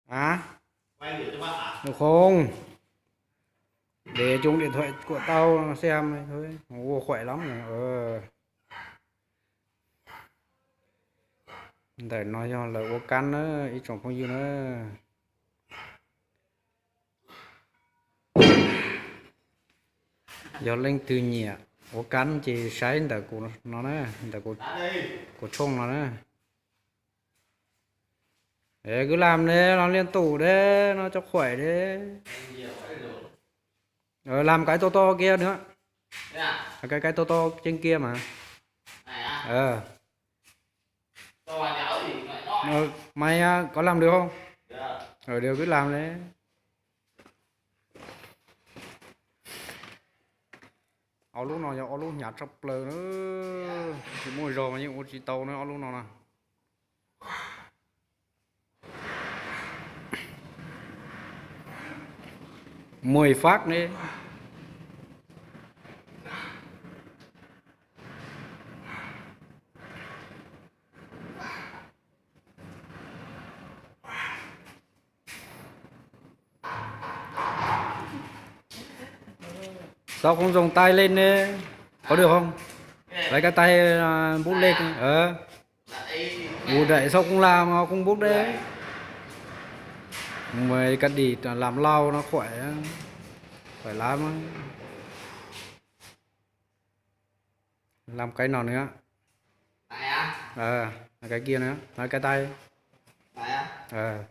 A, Đúng không? Để chung điện thoại của tao xem thôi. Ua khỏe lắm. Ờ. Ntawm no yog lawv ua kab na, ib tsoom phooj ywg na. Yog leej twg nyiam ua kab ces saib ntawm kuv no na, ntawm kuv tshooj no na. Kwv lam ne, no liaj tus de, no cov khuaim de. Lam kais to to kiag na. Kais kais to to ceeb kiag mas. Mày có làm được không? Ờ, được cứ làm đấy. Ob lub no yog ob lub hnyav tshaj plaws na. Tsis muaj zog mas yeej ua tsis tau na ob lub no na. Mười phát ne. Sao không dùng tay lên nè? Có được không? Lấy cái tay, à, bút lên. Ờ. Ua daim sao không làm, không bút đấy. Mày cắt đi làm lau nó khỏe. Khỏe lắm á. Làm cái nào nữa? Ờ, cái kia nữa. Nói cái tay. Ờ.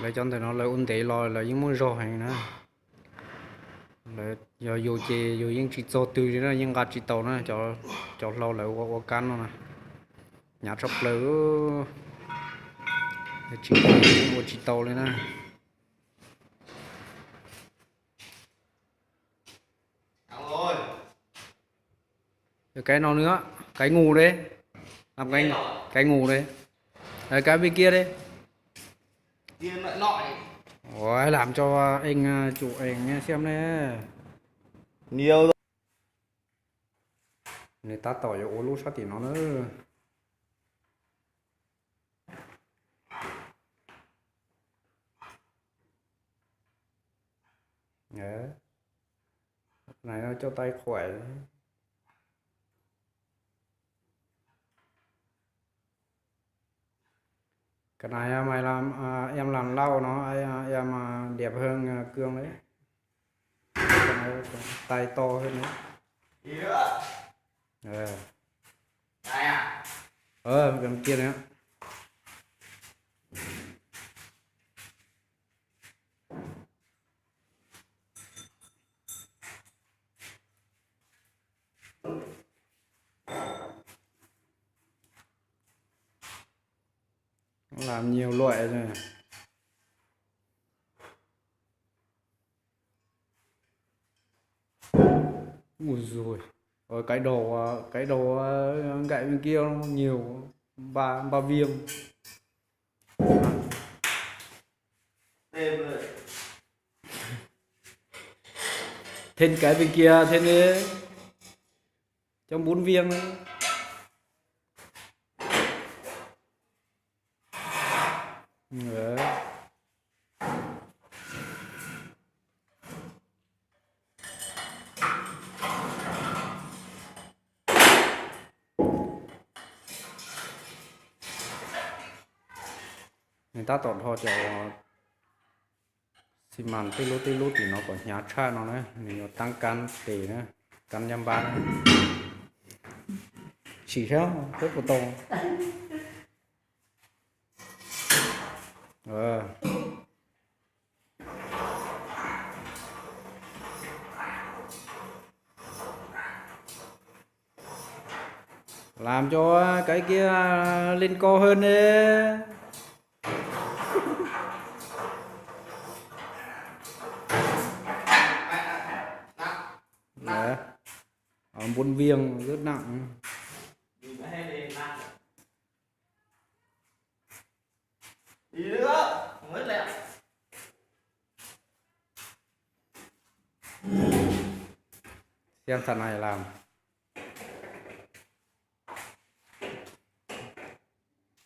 Lawv cov ntawm no lawv ua ntev los lawv yeej muaj zog heev na. Lawv yog yus ces yus yeej tsis txog twg li na, yeej nqa tsis tau na. Cov hlau lawv ua ua kab no na, hnyav tshaj plaws, tsis ua tsis tau li na. Cái no nữa, cái ngủ đấy. Làm cái, cái ngủ đấy. Ờ, cái bên kia đi. Ủa, làm cho anh, à, chủ anh xem nè. Nhiều rồi. Nws tab tom yuav ua lub sab tim no na. Này nó cho tay khỏe. Cái này mày làm, à, em làm lâu nó, à, em, à, đẹp hơn, à, Cương đấy. Cái này tay to hơn đấy. Ờ. Ờ, cái kia nữa. Làm nhiều loại rồi. Ui rồi. Ờ, cái đầu, ờ, cái đầu, ờ, gãy bên kia nó nhiều, ba, ba viêm. Thêm cái bên kia thêm đi. Cho bốn viên nữa. Đấy. Nws tab tom dhos cov xi mas tej lub tej lub tim no kom hnyav tshaj no na, nws yuav tab kab tes na, kab nyab npab na. Sim saib peb puas tau. Làm cho cái kia lên cao hơn đi. Đấy. Ờ, bốn viên rất nặng. Đi nữa, không hết lẹ.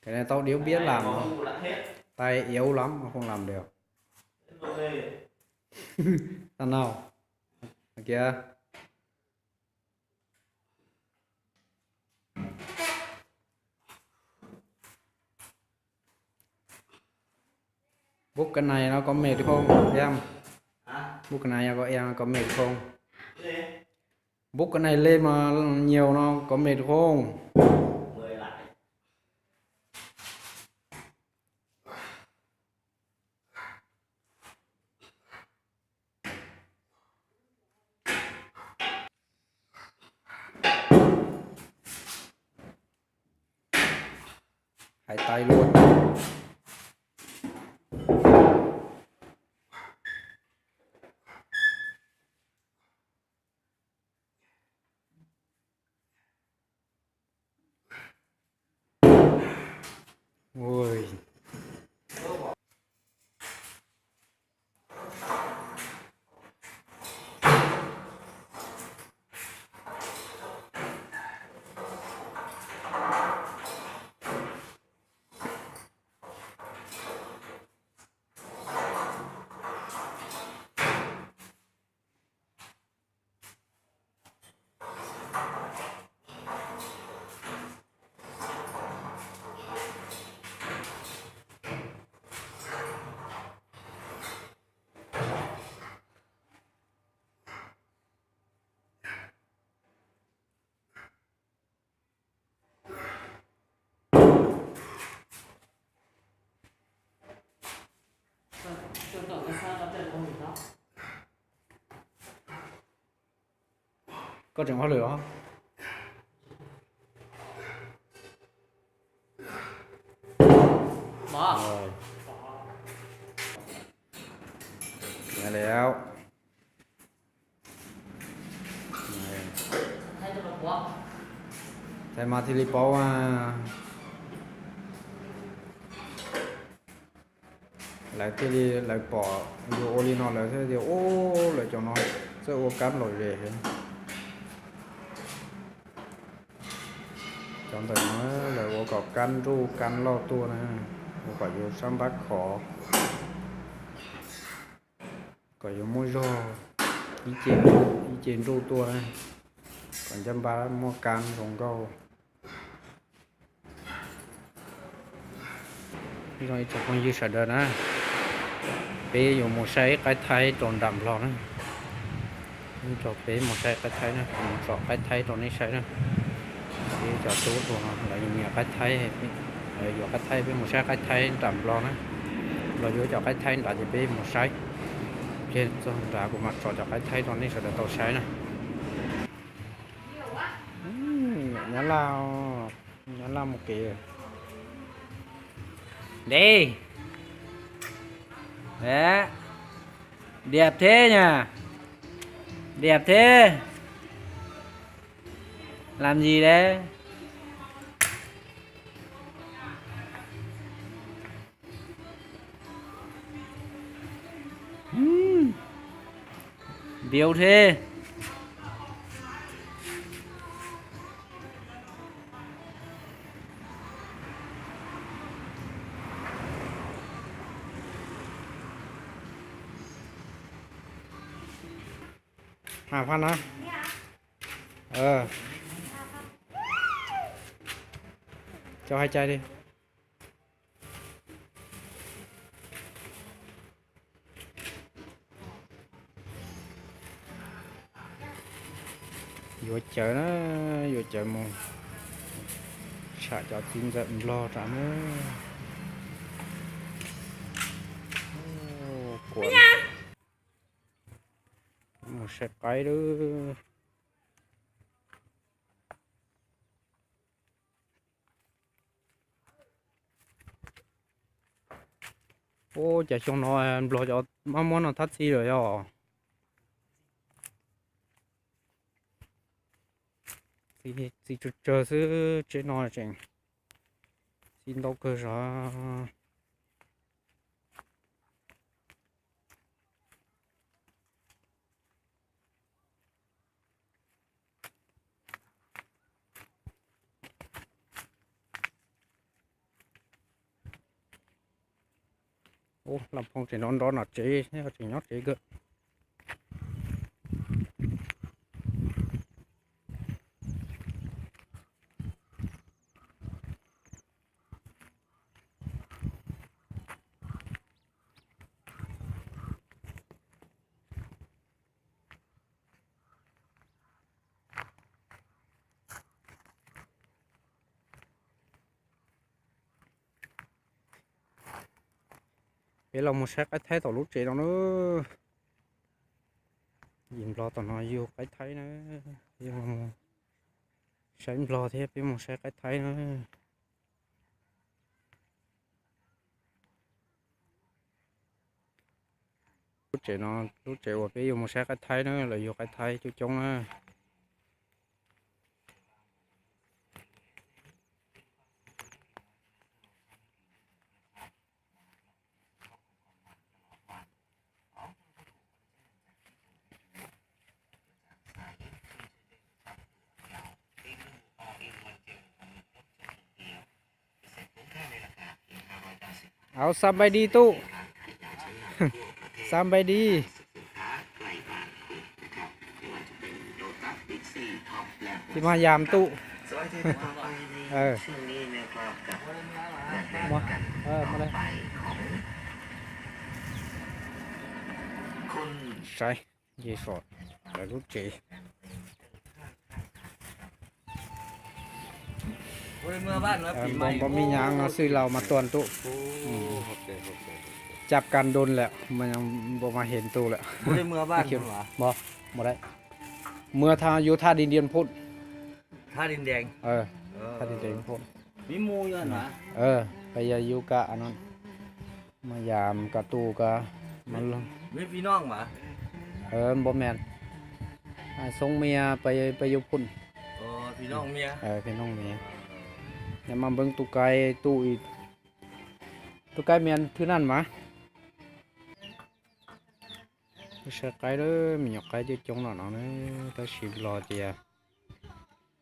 Cái này tao điếu biết làm mà. Tay yếu lắm mà không làm được. Tao nào? Kìa. Bút cái này nó có mệt không em? Bút cái này có em có mệt không? Bút cái này lên mà nhiều nó có mệt không? Hãy tay luôn. Ui. Koj tseem hauj lwm os. Rồi. Nyob lawm. Thaij mas thiaj li paub. Lawv thiaj li, lawv pom yus ua li no lawv thiaj tias, ub, lawv cov no txawj ua kab lom zem heev. Cov ntawm no lawv ua kom kab nruj kab loj tuaj na, ua kom yus sab npab khov, kom yus muaj zog ib ce, ib ce nruj tuaj na, kom ncaj npab muaj kab zoo nkauj. Zoo ib tsoom phooj ywg sawv daws na, peb yuav mus saib qaib thaib rau nram Nplog na. Rau peb mus saib qaib thaib na, mus tsom qaib thaib rau nej saib na. Peb cov tub tuaj no lawv nyiam qaib thaib, lawv yuav qaib thaib, peb mus saib qaib thaib nram Nplog na. Nplog yuav cov qaib thaib nrad ces peb mus saib. Ces txog nrad kuv mam tso cov qaib thaib rau nej sawv daws tau saib na. Nyab Laj, Nyab Laj mus kev. Đi. Đấy. Đẹp thế nhỉ? Đẹp thế. Làm gì đấy? Ừm. Điêu thế. Hà Phan hả? Ờ. Cho hai chai đi. Yuav cawv na, yuav cawv mus tsham cov txiv ntxawm Nplog rau na. Kuv mus saib qaib lawm. Ub, cas xyoo no Nplog cov mab muab no thab txi lawm yog? Txi tsawg tsawg xwb, tsev no tseem txi ntau kawg zog. Ub, Lam Phoo tseem nrov nrov nom tsev thiab, tseem nyob tsev kawg. Peb los mus saib qaib thaib tom lub tsev no na. Yim nplog tom no yug qaib thaib na. Yug saib nplog thiab peb mus saib qaib thaib na. Lub tsev no, lub tsev uas peb yuav mus saib qaib thaib na, lawv yug qaib thaib coob coob na. Au, xam bài đi tụ. Xam bài đi. Tsis mas yam tụ. Saib, Yexus lawv lub tsev. Npau mej nyam no xwb laus mas tuaj tụ. Cab kab doon lawm mas npau mas heev tụ lawm. Mus yuav thaj Din Diam phum. Thaj Din Diam phum. Peb yog yug kam no. Mas yam kam tụ ka. Npau mej, Xoob Mia, peb yug phum. Peb noog Mia. Yog mas npeeb tub kais tụ, tub kais Mia thwb naj mas. Saib qaib lawm, me nyuam qaib coob coob no no na, tab sis nplog tias,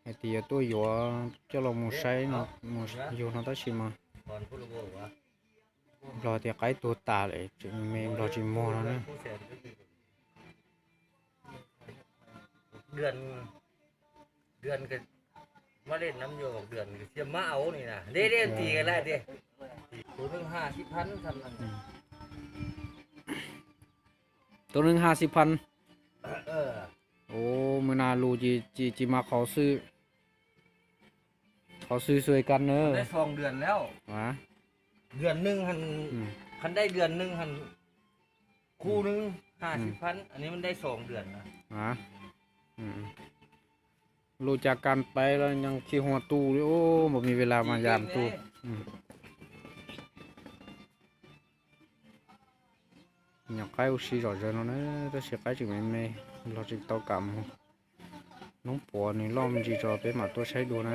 hais tias yuav tuaj yuav coj los mus saib no, mus yug no tab sis mas nplog tias qaib tuag tas lawm, tseem me nplog tsis muag no na. Tus neeg ha xib phan. Ua, mws nas lus ces tsis mas qhov xwb, qhov xwb xwb kan na. Lus cas kan pais los yeej tsis huam tu li, npam me ves las mas yam tu. Nyuam qaib ua si zom zaws no na, tab sis qaib tseem me me, los tsis tau kam mus. Hnub puav nws loj me ntsis tso peb mam tuaj saib dua na.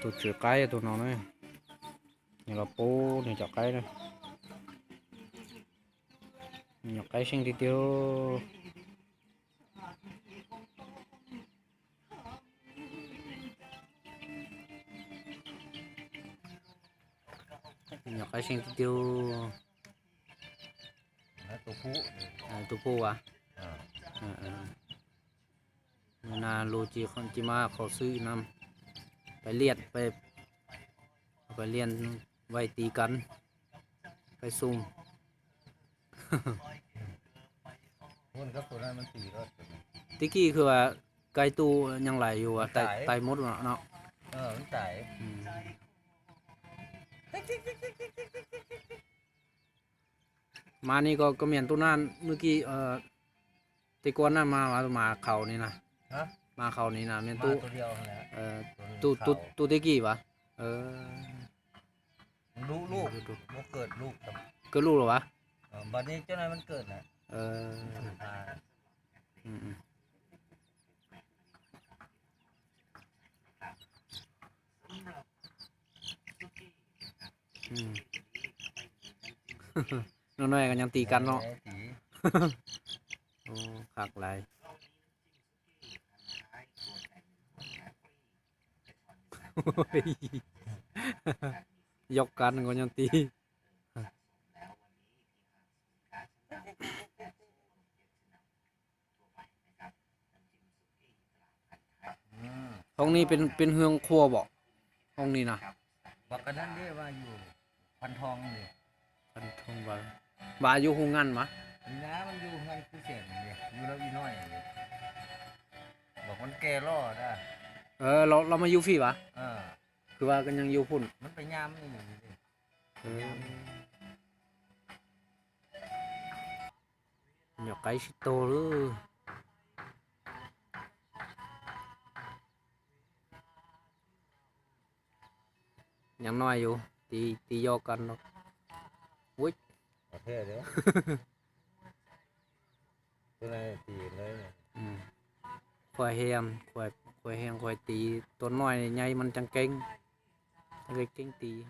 Tus tswv qaib yog tus no na, nws los pub nws cov qaib na. Nyuam qaib seej tiag tiag. Nyuam qaib seej tiag tiag. Tus phuj as. Nas lus ces tsis mas qhov xwb no, pais liaj, pais liaj vais tiv kan, pais xum. Tib kis kws kais tu nyeej lais yus tais mub no. Mas ni koj miam tu na, nub kis tej kuab na mas, mas qhaus ni na, mas qhaus ni na miam tu, tu tib kis vas. Kawg luj los vas. No no koj nyeej tiv kan no. Qhov lais. Yog kab nkaus nyob tid. Hoob ni peb hwj qhua pom hoob ni na. Vas yug hu ngan mas. Los mas yug fij vas. Kwv vas ko nyeej yug phun. Nyuam qaib sib tog lawm. Nyam no yus tiv yog kas no. Khuas hees, khuas hees khuas tiv tua noj nyai mas ceev keeb, ceev keeb tiv.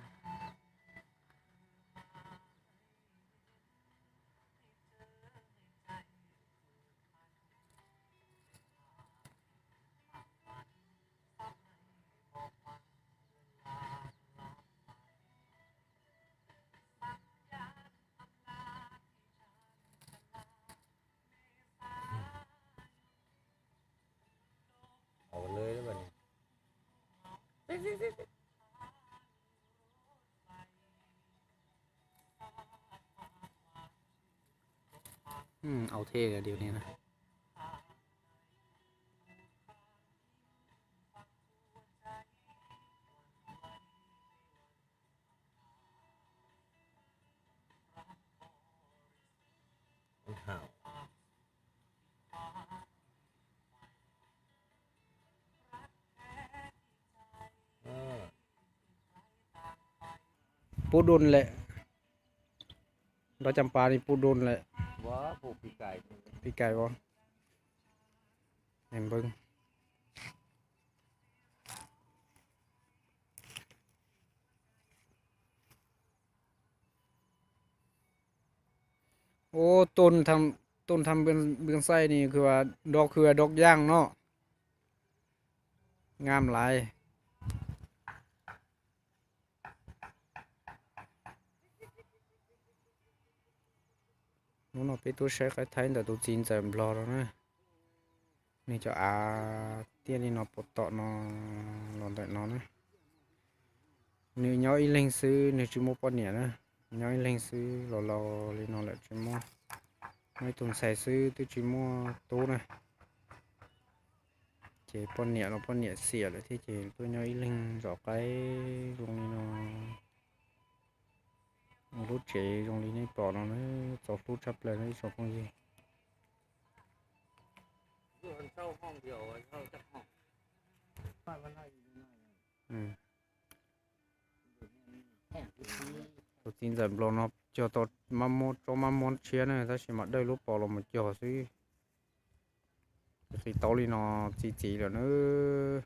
Au thiab điều này nè. Pub dun lawm. Nrov cam pas li pub dun lawm. Pis kais os. Npawg. Ub, tôn thăm, tôn thăm bương, bương xay ni khư, dog khư dog yaj no. Ngam lais. Hnub no peb tuaj saib qaib Thaib ntawm tus txiv ntxawm Nplog no na. Nws cov av tiaj li no puas tom no los ntawm no na. Nws nyob ib leeg xwb, nws tsis muaj poj niam na. Nyob ib leeg xwb, laus laus li no lawm tsis muaj. Muaj ib tug ntxhais xwb twb tsis muaj tub na. Ces poj niam los poj niam xiam lawm thiab ces tuaj nyob ib leeg zov qaib zoo li no. Lub tsev zoo li nej pom no na, txaus hlub tshaj plaws na ib tsoom phooj ywg. Tus txiv ntxawm Nplog no cog tau mab mob, tsob mab mob tshiab na, tab sis mas dawj lub pos los mus cog xwb. Qis taub li no txi txiv lawm nawb.